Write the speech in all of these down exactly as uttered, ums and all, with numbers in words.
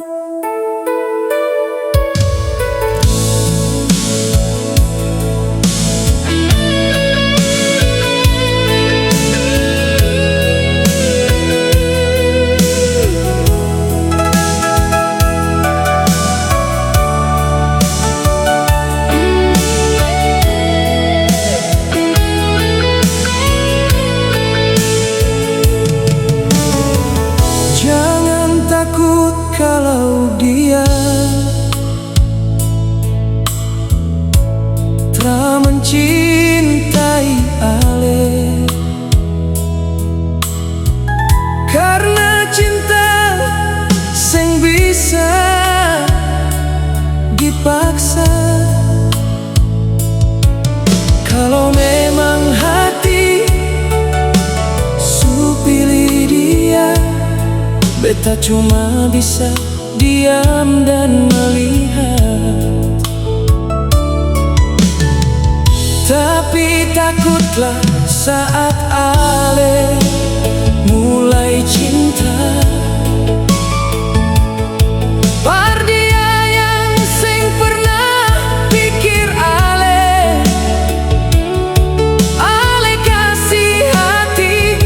Jangan takut kalau dia tra mencintai ale, karna cinta seng bisa dipaksa. Kalo memang hati su pilih dia, beta cuma bisa diam dan melihat. Tapi takutlah saat ale mulai cinta. Par dia yang seng pernah pikir ale, ale kasi hati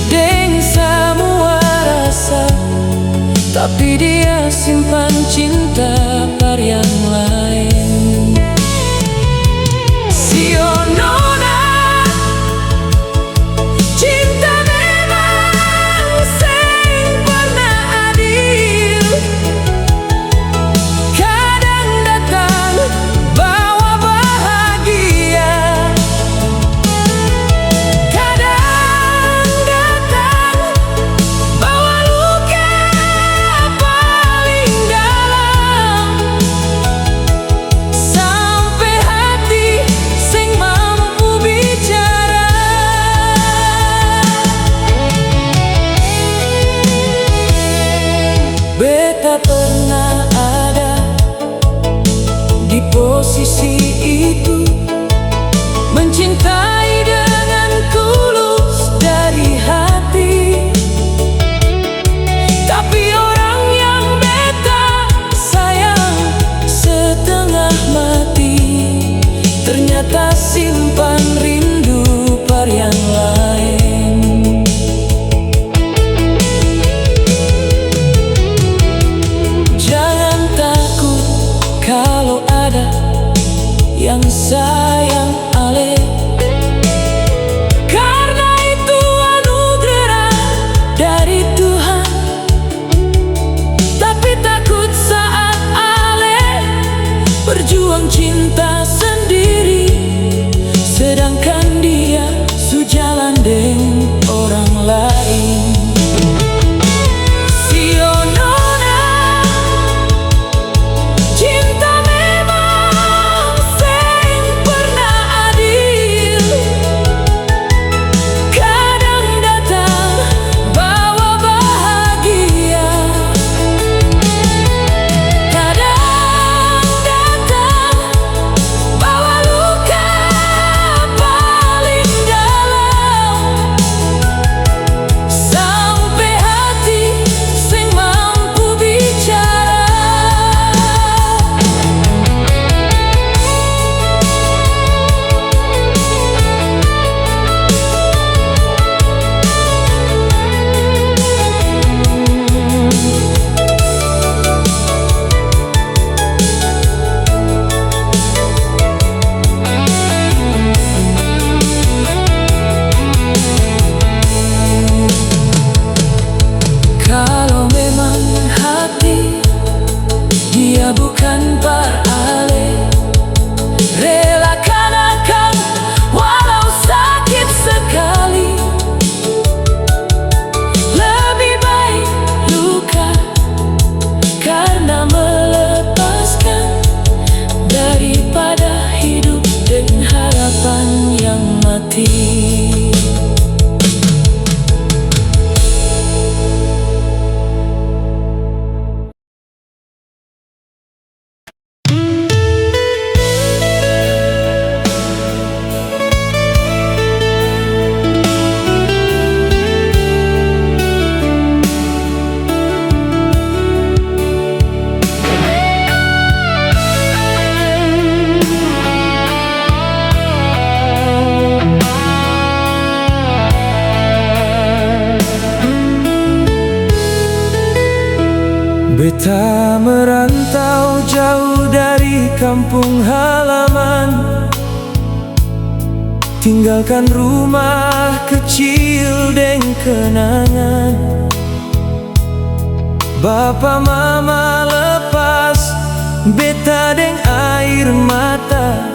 deng samua rasa, tapi dia simpan cinta par yang laen. Sio nona, cinta memang seng pernah adil. Kadang datang bawa bahagia, kadang datang bawa luka paling dalam. Sampe hati seng mampu bicara. Beta pernah ada di posisi itu, mencintai dengan tulus dari hati. Tapi orang yang beta sayang setengah mati, ternyata simpan rindu par yang laen. Jangan takut kalo ada yang sayang ale. Beta merantau jauh dari kampung halaman, tinggalkan rumah kecil deng kenangan. Bapa mama lepas beta deng air mata,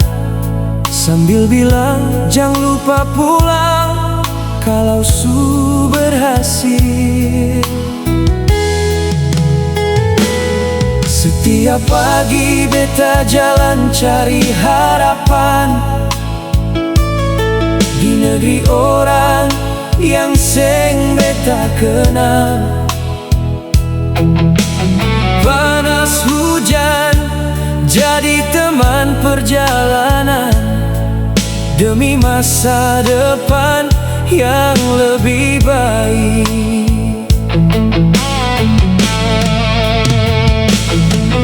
sambil bilang, "Jang lupa pulang kalau su berhasil." Setiap pagi beta jalan cari harapan di negeri orang yang seng beta kenal. Panas hujan jadi teman perjalanan demi masa depan yang lebih baik.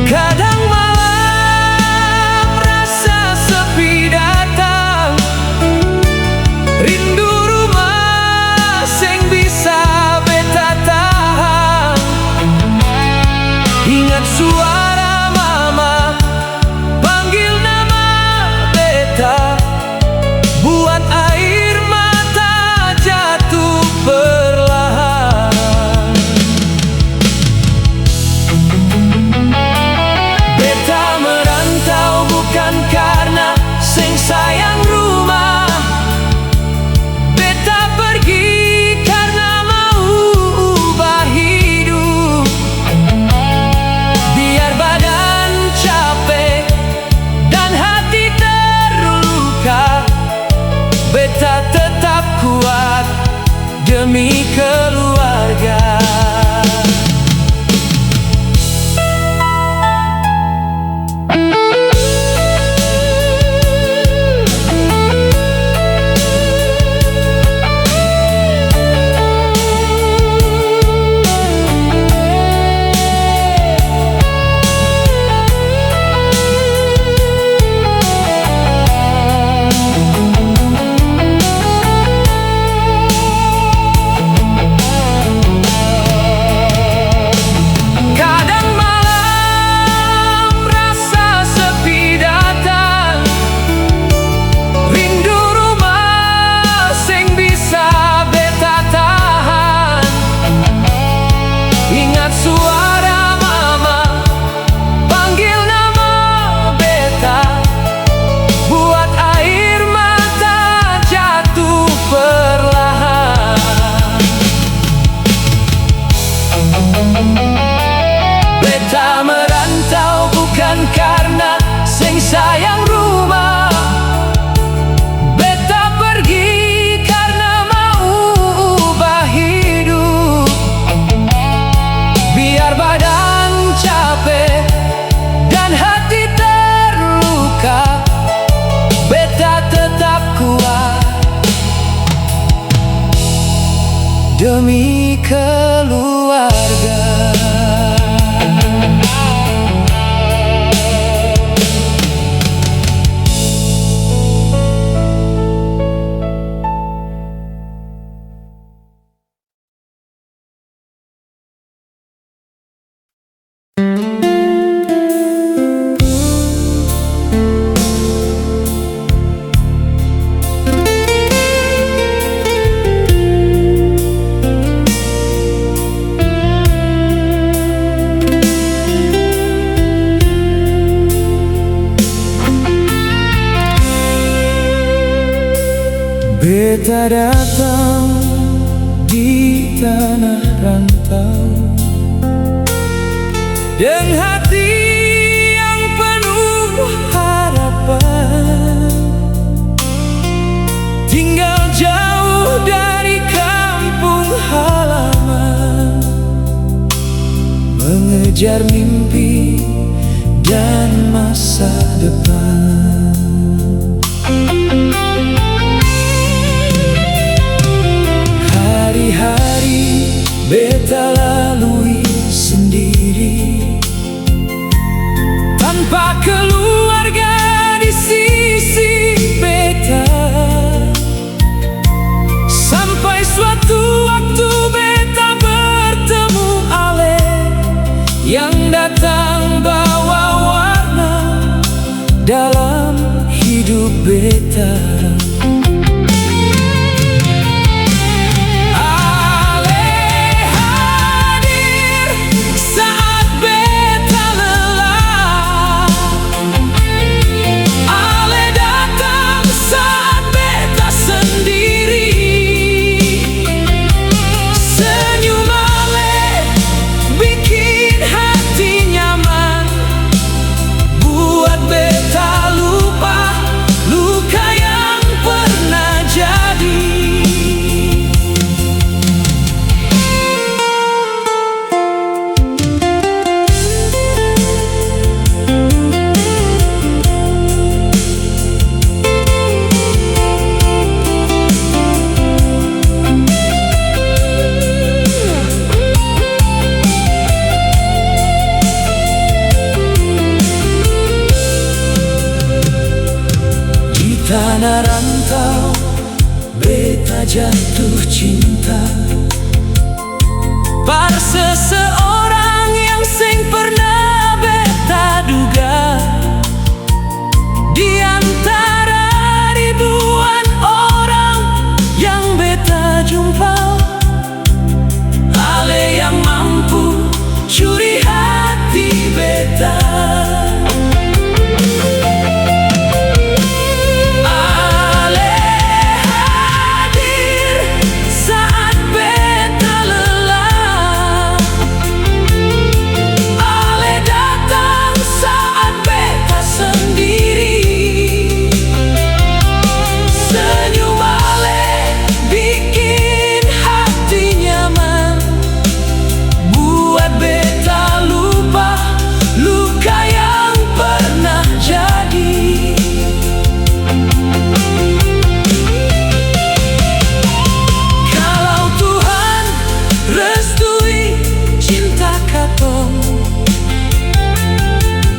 Kadang malam rasa sepi datang, rindu rumah seng bisa beta tahan. Ingat suara mama panggil nama beta, buat air mata jatuh perlahan. Beta merantau bukan karna seng sayang rumah. Beta pergi karna mau ubah hidup. Biar badan cape dan hati terluka, beta tetap kuat demi keluarga. Kadang malam rasa sepi datang, rindu rumah seng bisa beta tahan. Ingat suara mama panggil nama beta, buat air mata jatuh perlahan. Beta merantau bukan karna seng sayang rumah. Beta pergi karna mau ubah hidup. Biar badan cape dan hati terluka, beta tetap kuat demi keluarga. Beta datang di tanah rantau deng hati yang penuh harapan. Tinggal jauh dari kampung halaman, mengejar mimpi dan masa depan. Hari-hari beta lalui sendiri, tanpa keluarga di sisi beta. Sampai suatu waktu beta bertemu ale yang Rantau, beta jatuh cinta par seseorang yang seng pernah beta duga. Di antara ribuan orang yang beta jumpa, Ale yang mampu curi hati beta. Ale hadir saat beta lelah. Ale datang saat beta sendiri. Senyum Ale bikin hati nyaman, buat beta lupa luka yang pernah jadi. Kalau Tuhan restui cinta katong,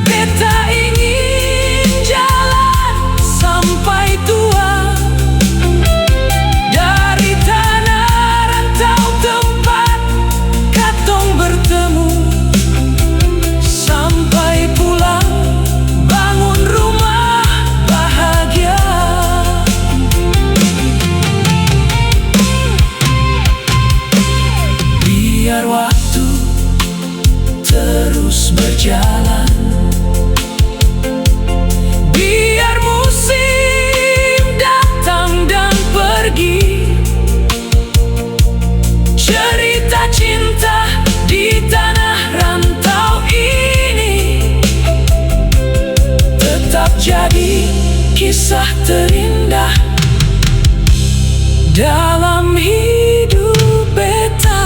beta ingin jalan sampai tua. Dari tanah rantau tempat katong bertemu, sampai pulang bangun rumah bahagia. Biar waktu terus berjalan, biar musim datang dan pergi, cerita cinta di tanah rantau ini tetap jadi kisah terindah dalam hidup beta.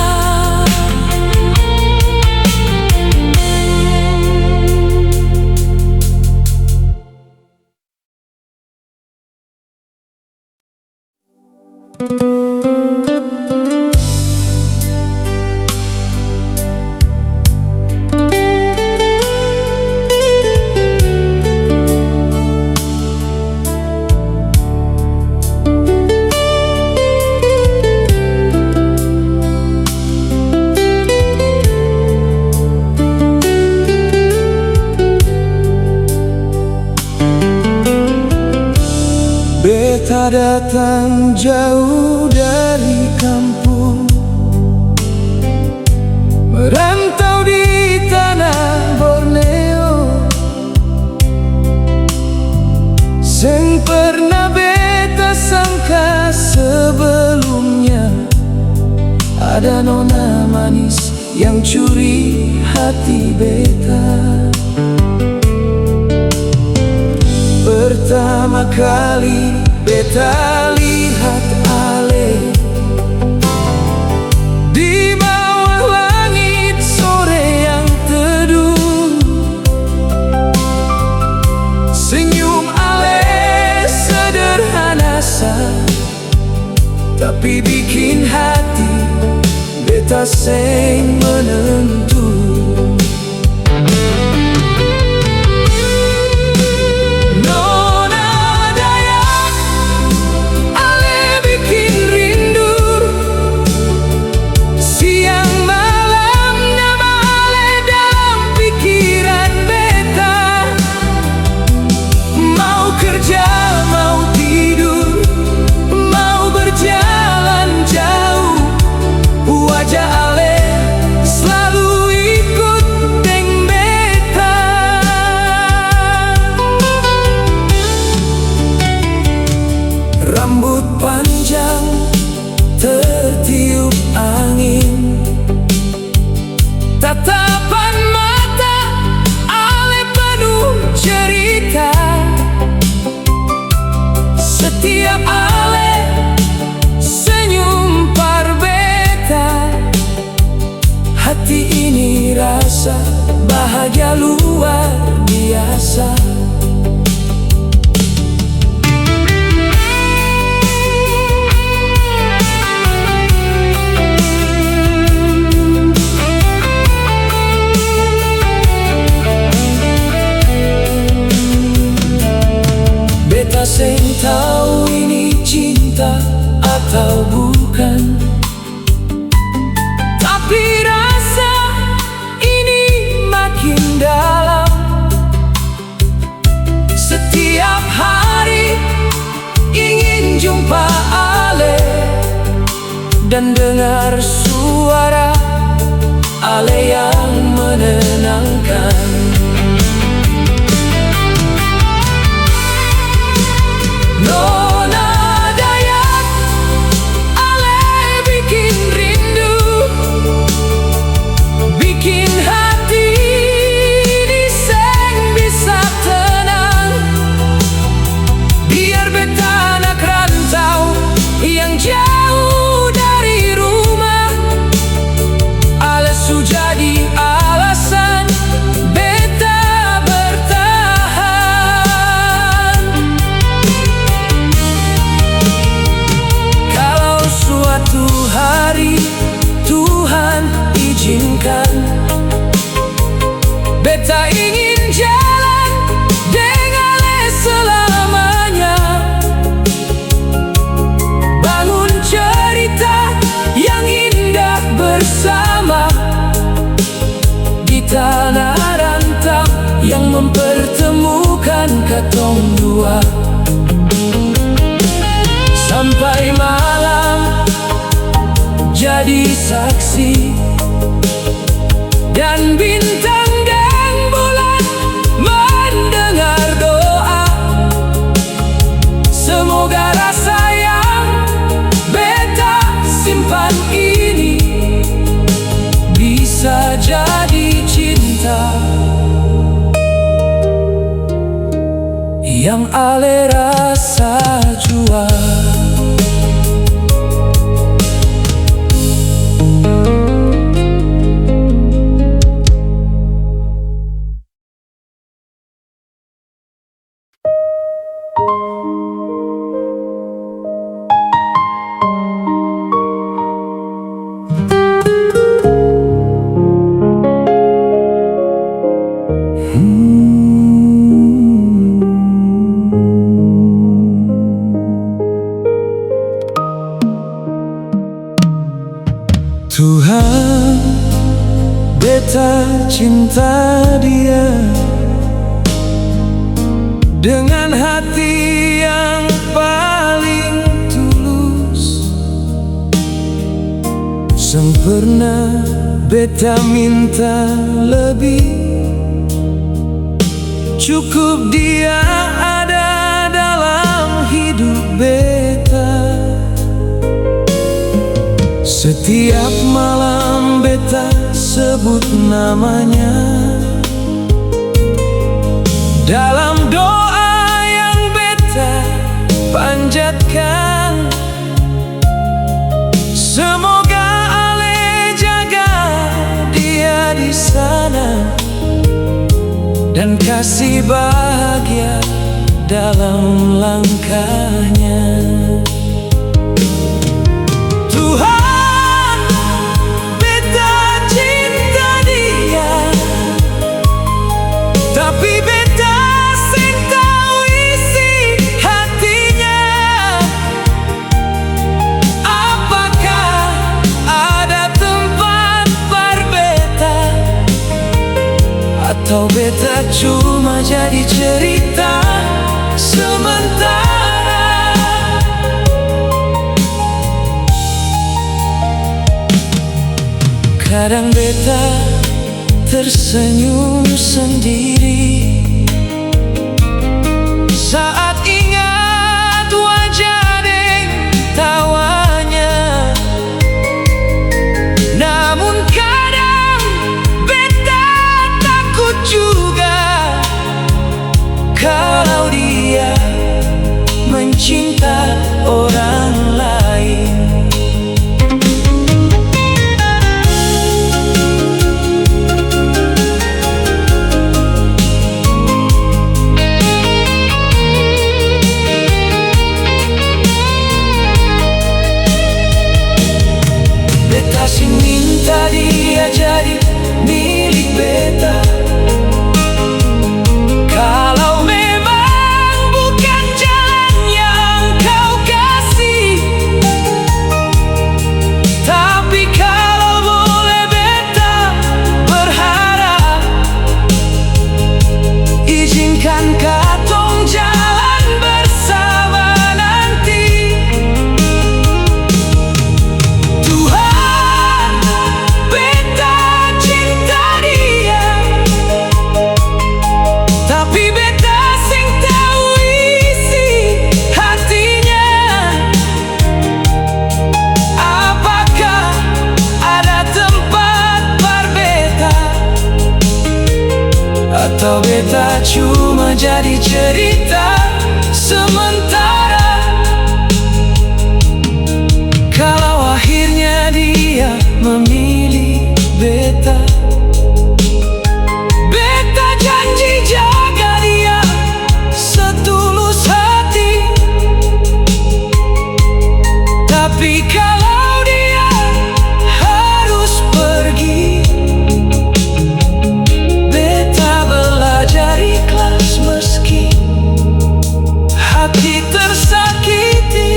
Beta datang jauh dari kampung, merantau di tanah Borneo. Seng pernah beta sangka sebelumnya ada nona manis yang curi hati beta. Pertama kali beta lihat Ale di bawah langit sore yang teduh, senyum Ale sederhana sa, tapi bikin hati beta seng menentu. Nona Dayak, Ale bikin rindu. Siang malam nama Ale dalam pikiran beta. Mau kerja, mau tidur, mau berjalan jauh, wajah Ale slalu ikut deng beta. Rambut panjang tertiup angin. Tatapan mata Ale penuh cerita. Setiap Ale senyum par beta, hati ini rasa bahagia luar biasa. Beta seng tau Dengar suara ale yang menenangkan. Nona Dayak, ale bikin rindu, bikin hati ini seng bisa tenang. Biar beta anak rantau yang jauh dari rumah, ale su jadi alasan beta bertahan. Kalau suatu hari Tuhan izinkan, beta ingin jalan deng ale selamanya. Bangun cerita yang indah bersama di tanah rantau yang mempertemukan katong dua. Sampai malam jadi saksi dan bintang deng bulan mendengar doa. Semoga rasa yang beta simpan ini bisa jadi cinta yang ale rasa jua. Tuhan, beta cinta dia dengan hati yang paling tulus. Seng pernah beta minta lebih. Cukup dia ada dalam hidup beta. Setiap malam beta sebut namanya dalam doa yang beta panjatkan. Semoga ale jaga dia di sana dan kasi bahagia dalam langkahnya. Tuhan, beta cinta dia, tapi beta seng tau isi hatinya. Apakah ada tempat par beta? Atau beta cuma jadi cerita sementara? Kadang beta tersenyum sendiri saat ingat wajah deng tawanya. Namun kadang beta takut juga kalau dia mencinta orang lain. Atau beta cuma jadi cerita sementara? Kalau akhirnya dia memilih beta, beta janji jaga dia setulus hati. Tapi kalau dia harus pergi, beta belajar ikhlas meski hati tersakiti.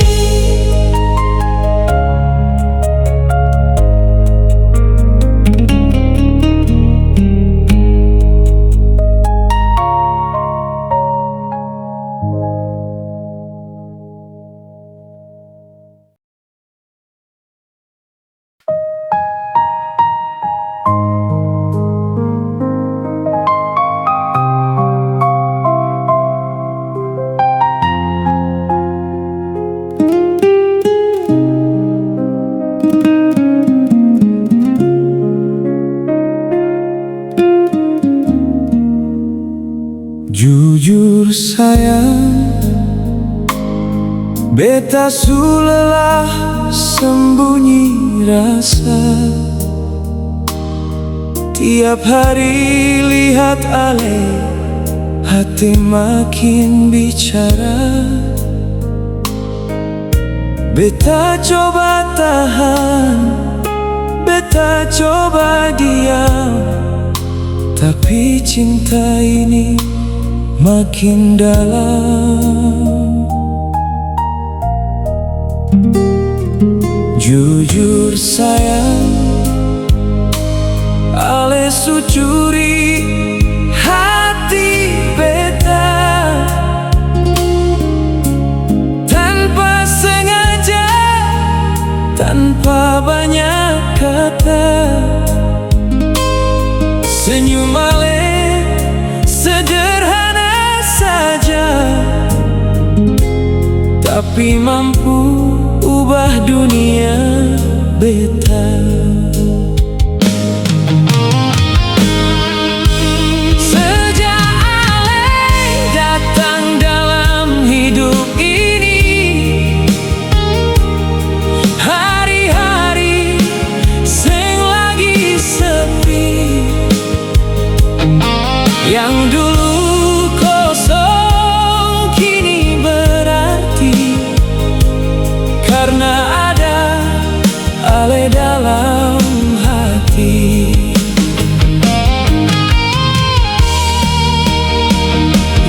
Jujur sayang, beta su lelah sembunyi rasa. Tiap hari lihat ale, hati makin bicara. Beta coba tahan, beta coba diam, tapi cinta ini makin dalam. Jujur sayang, ale su curi hati beta. Tanpa sengaja, tanpa banyak kata, senyum ale sederhana saja, tapi mampu ubah dunia beta. Sejak ale datang dalam hidup ini, hari-hari seng lagi sepi. Yang dulu kosong kini berarti, karna ada ale dalam hati.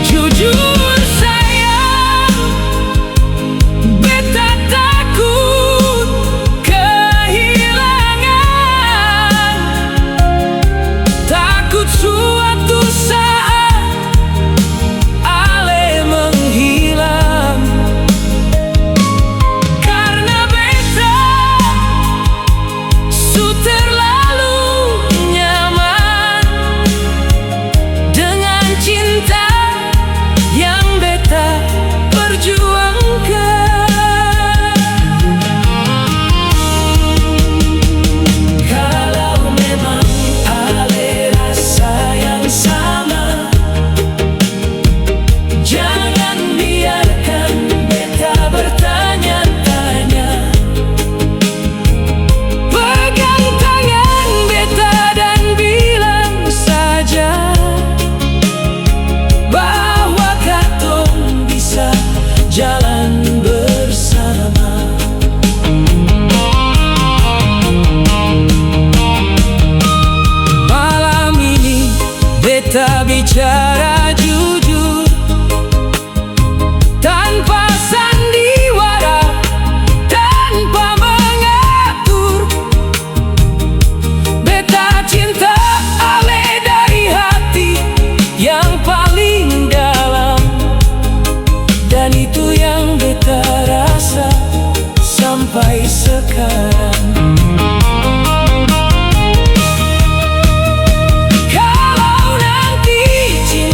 Jujur sayang, beta takut kehilangan, takut suatu saat ale menghilang. Karna beta su terlalu nyaman dengan cinta yang beta perjuangkan. Kalau memang ale rasa yang sama, jangan biarkan beta bertanya-tanya. Pegang tangan beta dan bilang saja bahwa katong bisa jalan bersama. Malam ini beta bicara jujur, tanpa sandiwara, tanpa mengatur. Beta cinta ale dari hati yang paling dalam, dan itu yang beta rasa sampai sekarang. Kalau nanti cinta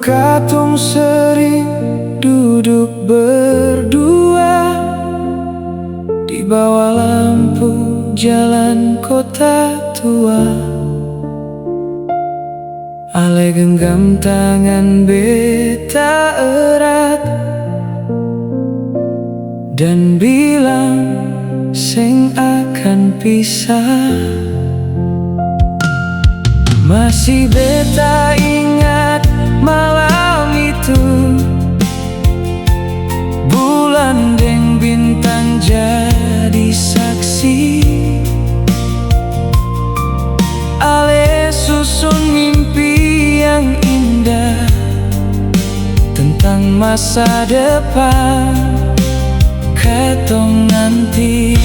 Katong sering duduk berdua di bawah lampu jalan kota tua. Ale genggam tangan beta erat dan bilang seng akan pisah. Masih beta ingat malam itu, bulan deng bintang jadi saksi. Ale susun mimpi yang indah tentang masa depan katong nanti.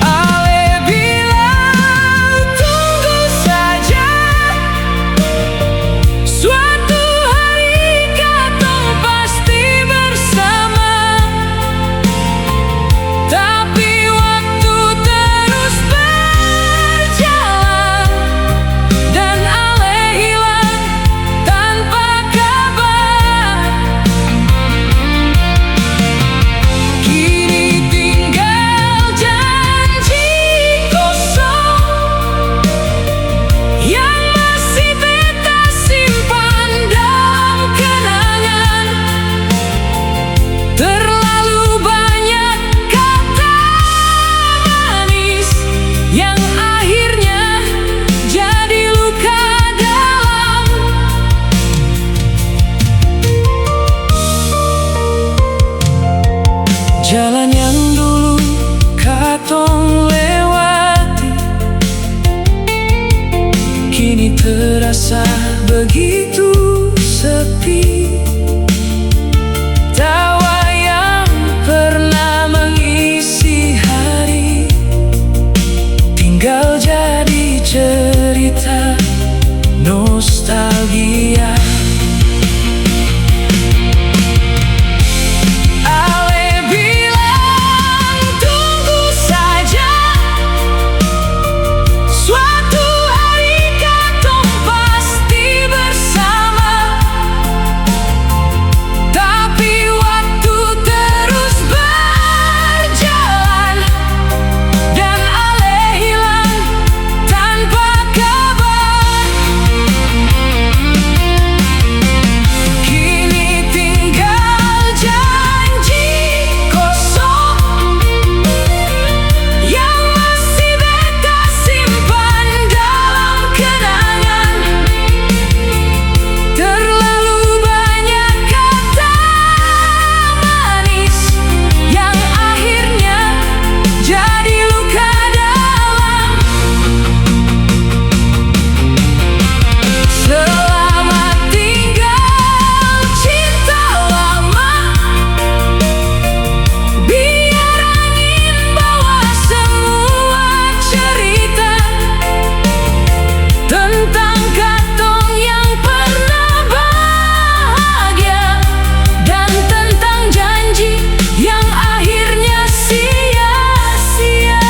Ale bilang, "Tunggu saja, suatu hari katong pasti bersama." Tapi waktu terus berjalan dan ale hilang tanpa kabar. Kini tinggal janji kosong yang masih beta simpan dalam kenangan. Terlalu banyak kata manis yang akhirnya jadi luka dalam. Jalan yang dulu katong lewati kini terasa begitu sepi. Tawa yang pernah mengisi hari tinggal jadi cerita nostalgia. Ale bilang, "Tunggu saja, suatu hari katong pasti bersama." Tapi waktu terus berjalan dan ale hilang tanpa kabar. Kini tinggal janji kosong yang masih beta simpan dalam kenangan. Terlalu banyak kata manis yang akhirnya jadi luka dalam. Selamat tinggal cinta lama. Biar angin bawa semua cerita tentang katong yang pernah bahagia dan tentang janji yang akhirnya sia-sia.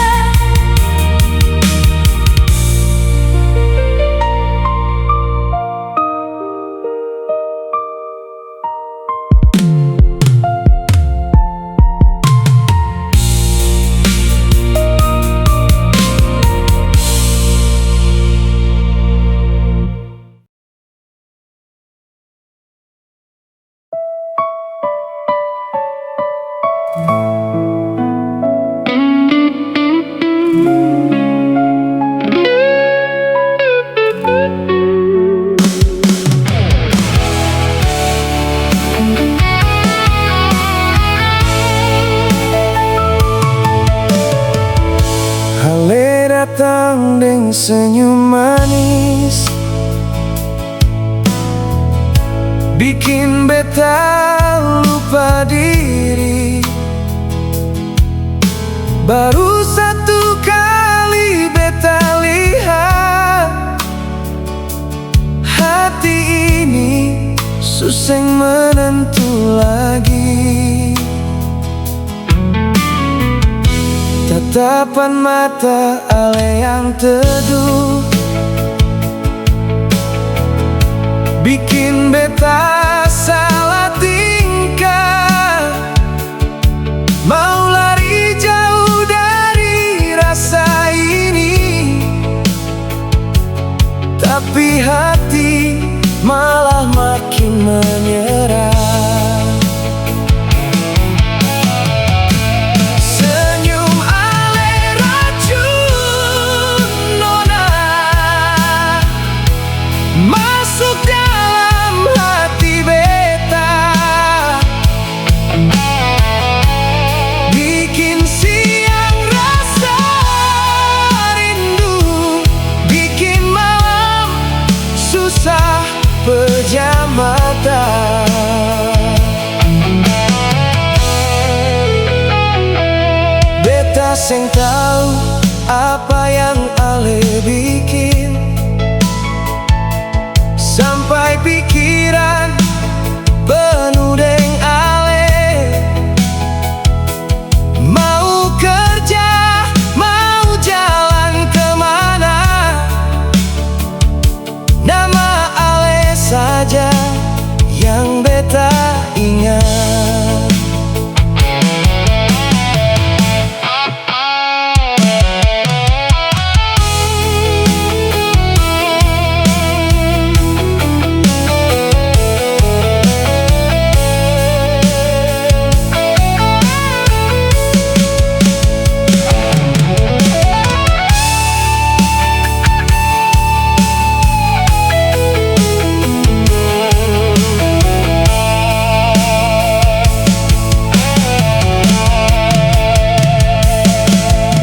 Ale datang deng senyum manis, bikin beta lupa diri. Baru satu kali beta lihat, hati ini su seng menentu lagi. Tatapan mata ale yang teduh, bikin beta salah tingkah. Mau lari jauh dari rasa ini, tapi hati malah makin menyerah. Senyum ale racun nona masuk dalam hati beta. Bikin siang rasa rindu, bikin malam susah pejam mata. Beta seng tau apa yang ale bikin, sampai pikiran penuh deng ale. Mau kerja, mau jalan kemana, nama ale saja yang beta ingat.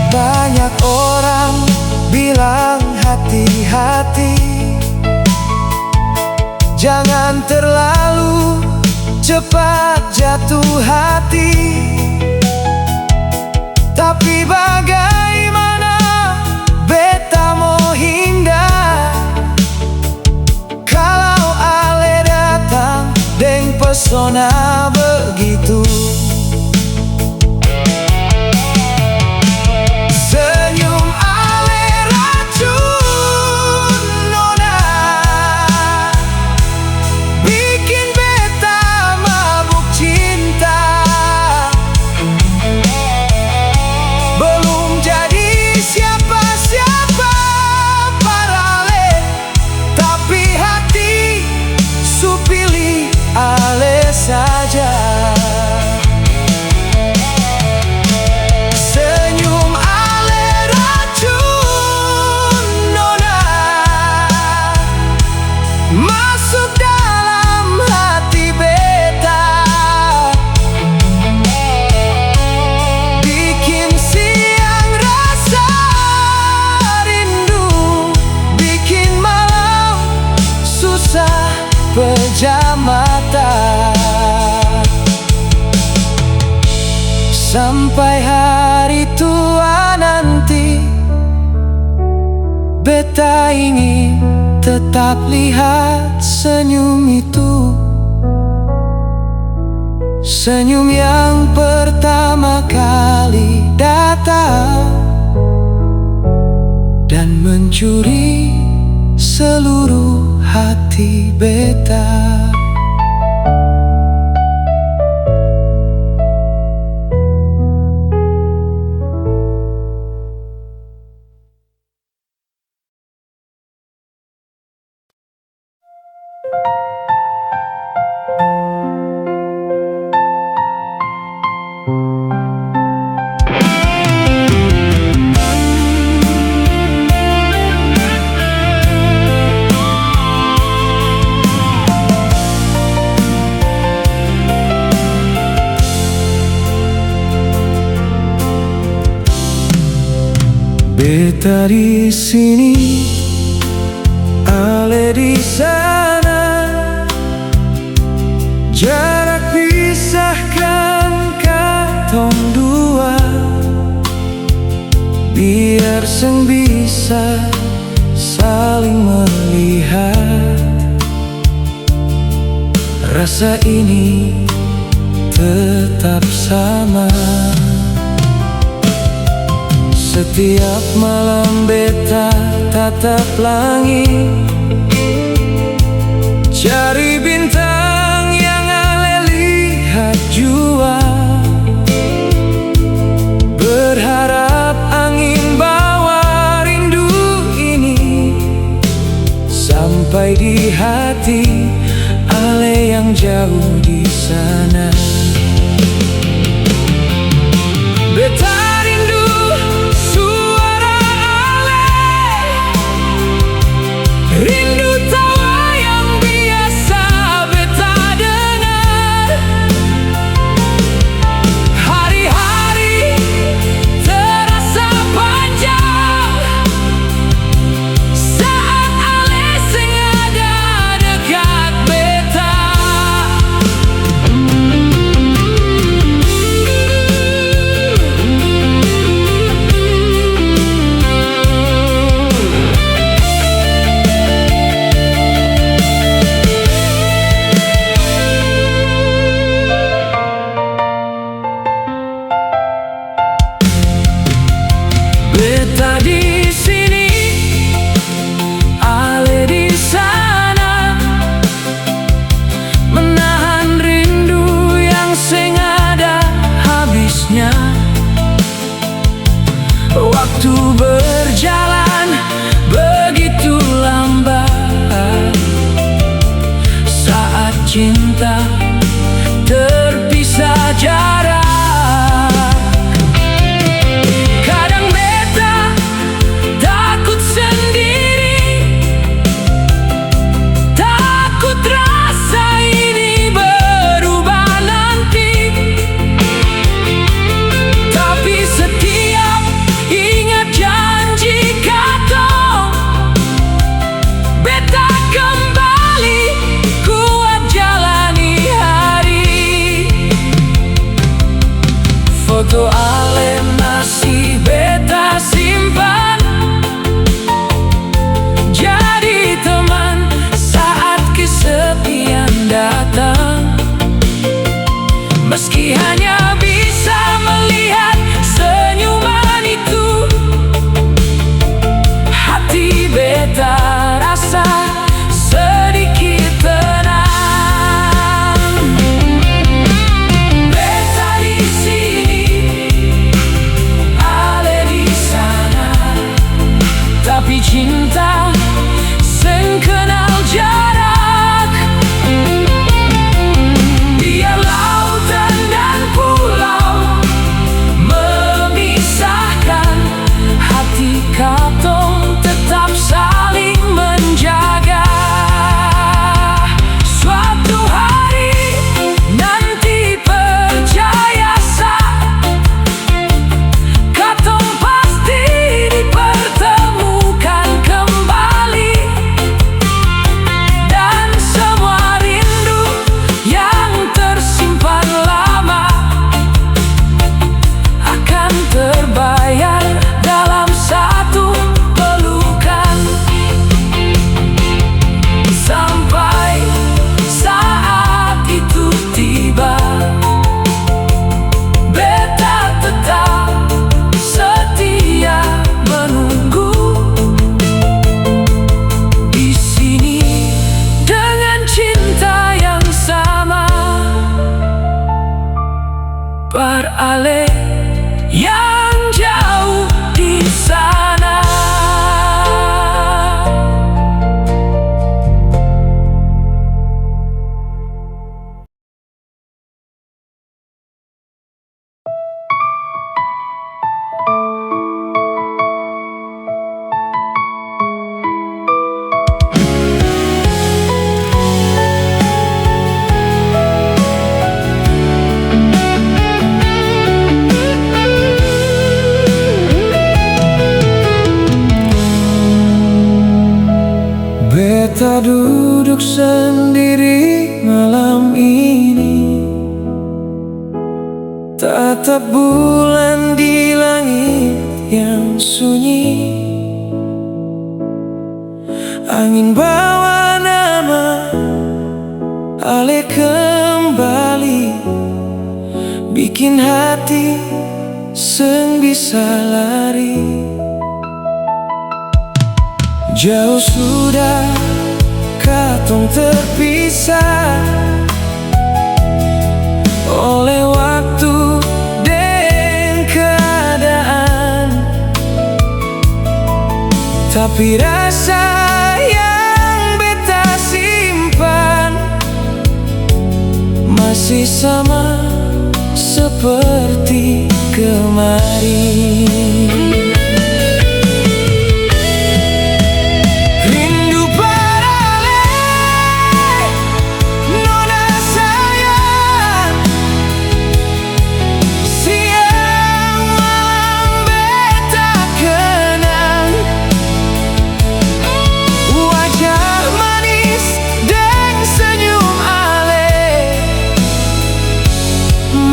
Banyak orang bilang hati-hati, jangan terlalu cepat jatuh hati. Tapi bagaimana beta mo hindar? Kalau ale datang deng pesona begitu, senyum ale racun nona bikin beta mabuk cinta. Belum jadi siapa-siapa par ale, tapi hati su pilih ale saja. Senyum ale racun nona masuk dalam hati beta, bikin siang rasa rindu, bikin malam susah pejam mata. Sampai hari tua nanti, beta ingin tetap lihat senyum itu. Senyum yang pertama kali datang dan mencuri seluruh hati beta. Beta di sini, ale di sana, jarak pisahkan katong dua, biar seng bisa saling melihat. Rasa ini tetap sama. Setiap malam beta tatap langit, Dari bintang yang ale lihat jua, berharap angin bawa rindu ini sampai di hati ale yang jauh di sana. Beta rindu suara ale, rindu tawa yang biasa beta dengar. Hari-hari terasa panjang saat ale seng ada dekat beta. Beta di sini, ale di sana, menahan rindu yang seng ada habisnya. Waktu berjalan begitu lambat, saat cinta terpisah jarak. Kadang beta takut sendiri, takut rasa ini berubah nanti. Tapi setiap ingat janji katong, beta kembali kuat jalani hari. Foto ale masih beta simpan, jadi teman saat kesepian datang. Meski hanya bisa melihat senyuman itu, hati beta rasa sedikit tenang. Beta di sini, ale di sana, tapi cinta seng kenal jarak. Biar lautan dan pulau memisahkan, hati katong tetap saling menjaga. Suatu hari nanti, percaya sa, katong pasti dipertemukan kembali, dan semua rindu yang tersimpan lama akan terbayar dalam satu pelukan. Sampai saat itu tiba, beta tetap setia menunggu di sini dengan cinta yang sama. Par ale yang jauh di sana. Beta duduk sendiri malam ini. Tatap bulan di langit yang sunyi, angin bawa nama ale kembali, bikin hati seng bisa lari. Jauh sudah katong terpisah oleh waktu deng keadaan. Tapi rasa yang beta simpan masih sama seperti kemarin. Rindu parale, nona sayang. Siang malam beta kenang wajah manis deng senyum ale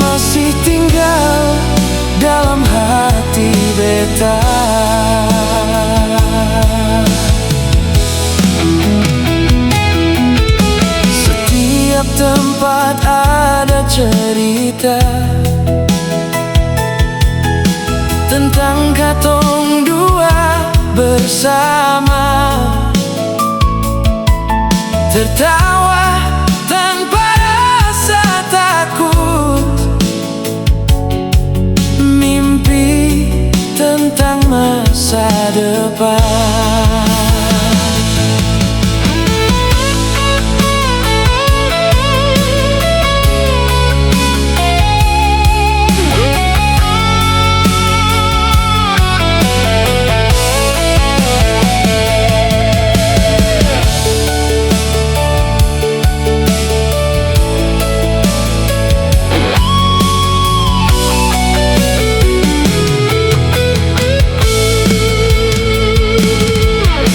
masih tinggal dalam hati beta. Setiap tempat ada cerita tentang katong dua bersama, tertawa tanpa rasa takut, mimpi tentang masa depan.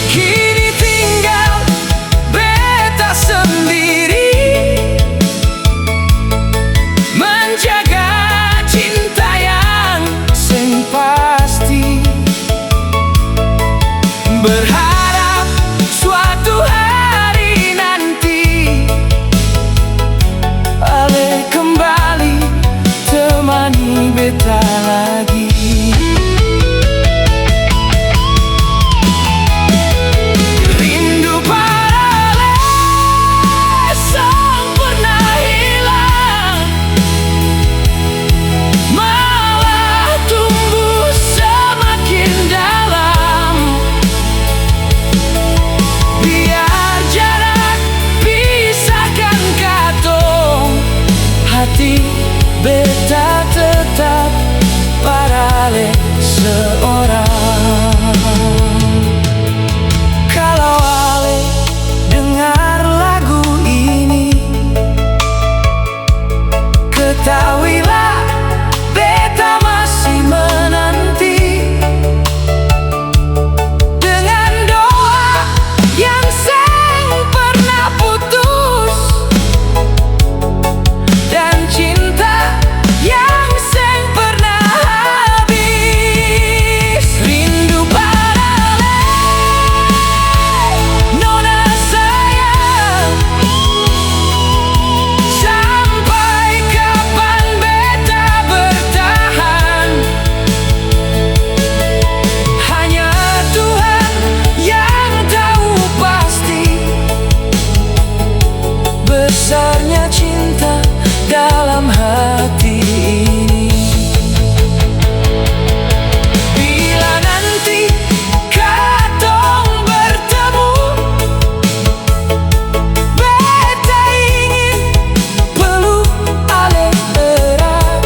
Kini tinggal beta sendiri, menjaga cinta yang seng pasti. Berharap suatu hari nanti, ale kembali temani beta lagi. Rindu parale seng pernah hilang, malah tumbuh semakin dalam. Biar jarak pisahkan katong, hati beta tetap parale seorang. Kalau ale dengar lagu ini, ketahuilah beta masih menanti dengan doa yang seng pernah putus dan cinta yang seng pernah habis. Rindu parale, nona sayang. Sampai kapan beta bertahan? Hanya Tuhan yang tahu pasti besarnya cinta dalam hati ini. Bila nanti katong bertemu, beta ingin peluk ale erat,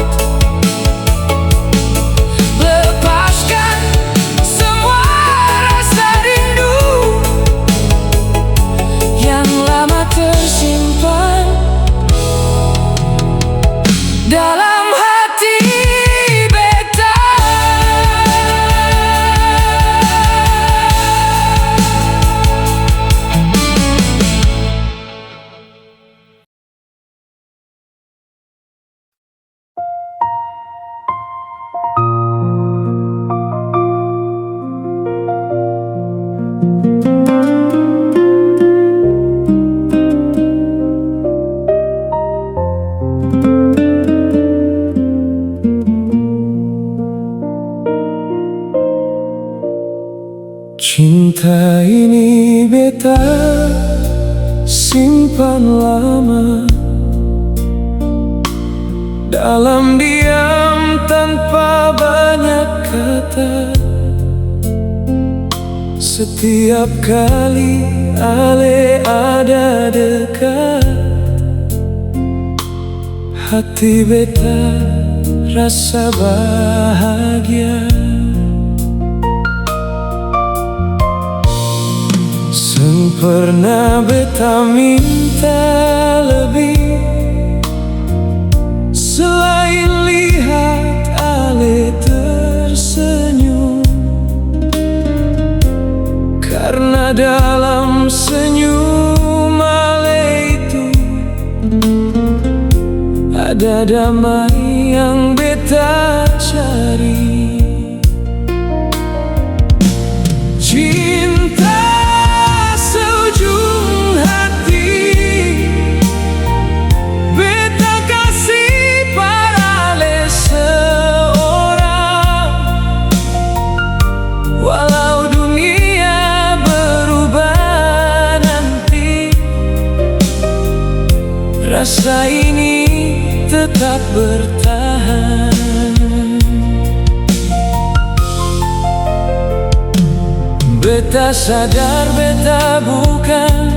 lepaskan semua rasa rindu yang lama tersimpan dalam hati beta. Cinta ini beta simpan lama dalam diam tanpa banyak kata. Setiap kali ale ada dekat, hati beta rasa bahagia. Seng pernah beta minta lebih selain lihat ale tersenyum, karna dalam senyum ale itu ada damai yang beta cari. Cinta seujung hati beta kasi par ale seorang. Walau dunia berubah nanti, rasa ini tetap bertahan. Beta sadar beta bukan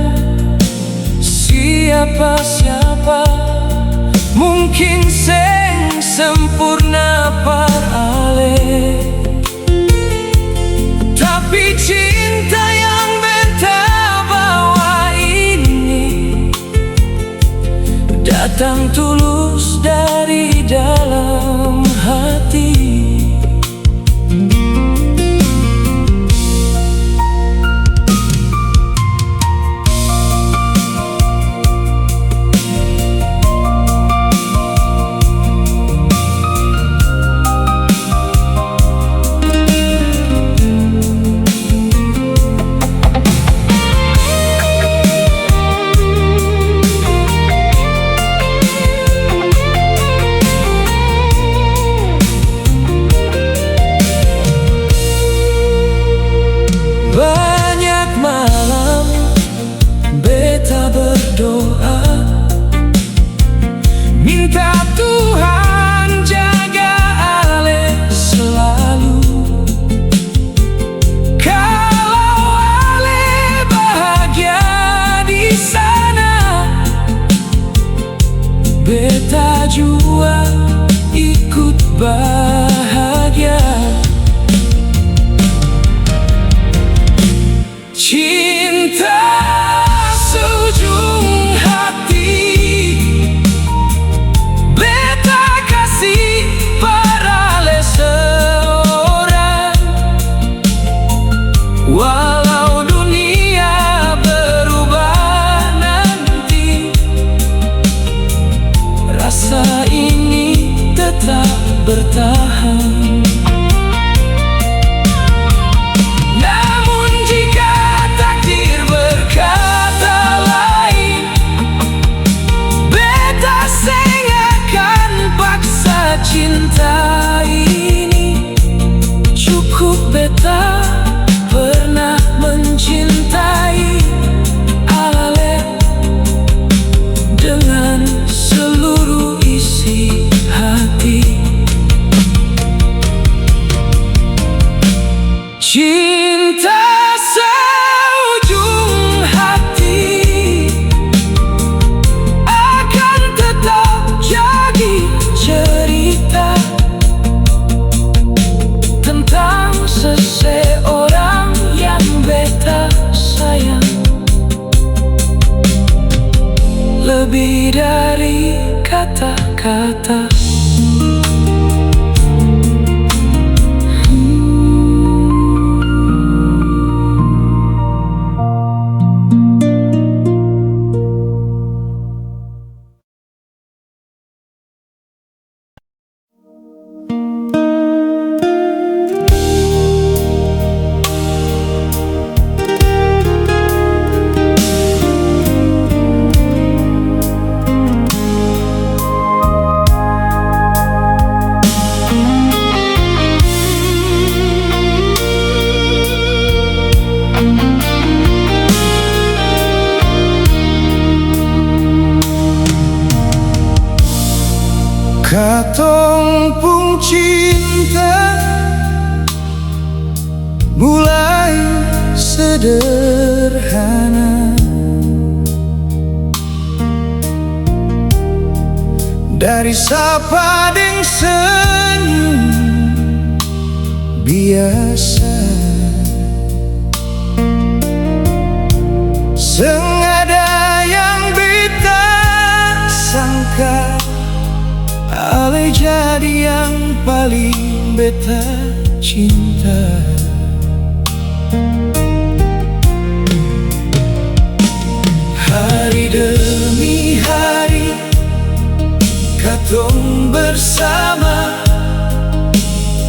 siapa-siapa, mungkin seng sempurna par ale. Tapi cinta yang beta bawa ini datang tulus dari dalam hati. Banyak malam beta berdoa, minta Tuhan jaga ale selalu. Kalau ale bahagia di sana, beta jua ikut bahagia. Cinta seujung hati beta kasi par ale seorang. Walau dunia berubah nanti, rasa ini tetap bertahan. Namun jika takdir berkata lain, beta seng akan paksa cinta ini. Cukup beta pernah mencintai ale dengan seluruh isi hati. Cinta seujung hati akan tetap jadi cerita tentang seseorang yang beta sayang lebih dari kata-kata. Katong pung cinta mulai sederhana, dari sapa deng senyum biasa. Seng ada yang beta sangka, ale jadi yang paling beta cinta. Hari demi hari katong bersama,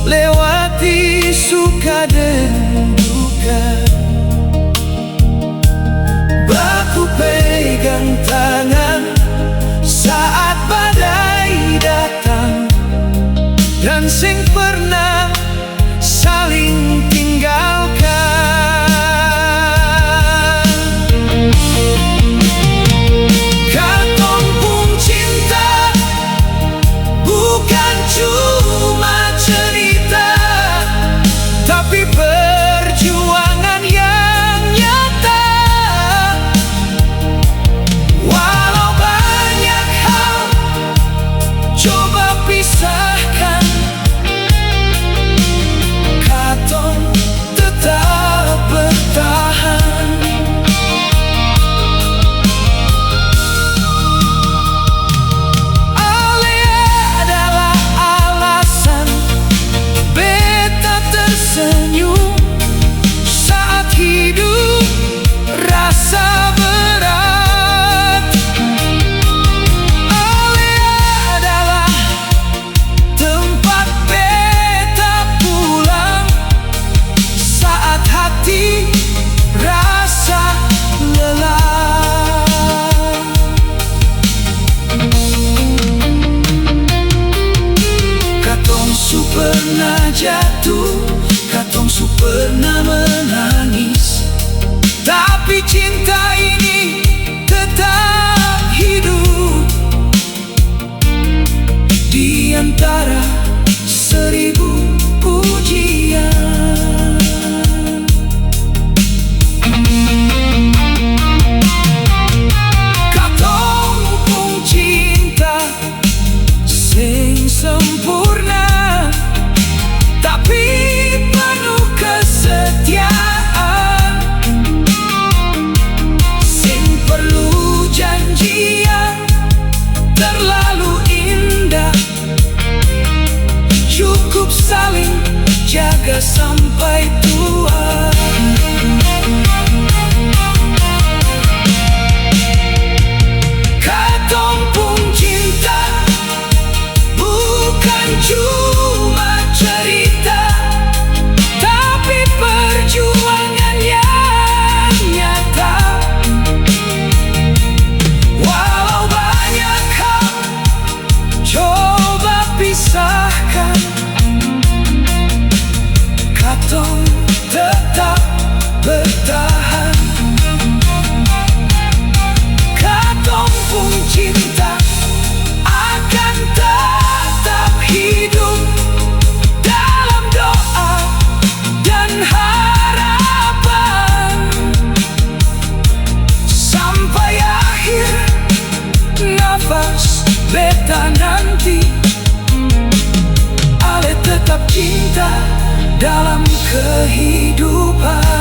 lewati suka deng duka. Baku pegang tangan saat badai datang, dan seng pernah saling tinggalkan. Katong pung cinta bukan cuma cerita, tapi perjuangan yang nyata. Walau banyak hal coba pisahkan, katong tetap bertahan. Ale adalah alasan beta tersenyum saat hidup rasa berat. Ale adalah tempat beta pulang saat hati rasa lelah. Katong su pernah jatuh, katong su pernah menangis, tapi cinta ini tetap hidup di antara seribu ujian. Katong pung cinta seng sempurna, tapi penuh kesetiaan. Seng perlu janji yang terlalu indah, cukup saling jaga sampai tua. Katong pung cinta bukan cuma cerita, tapi perjuangan yang nyata. Walau banyak hal coba pisahkan, katong tetap bertahan. Katong pung cinta akan tetap hidup dalam doa dan harapan. Sampai akhir nafas beta nanti, ale tetap cinta dalam kehidupan.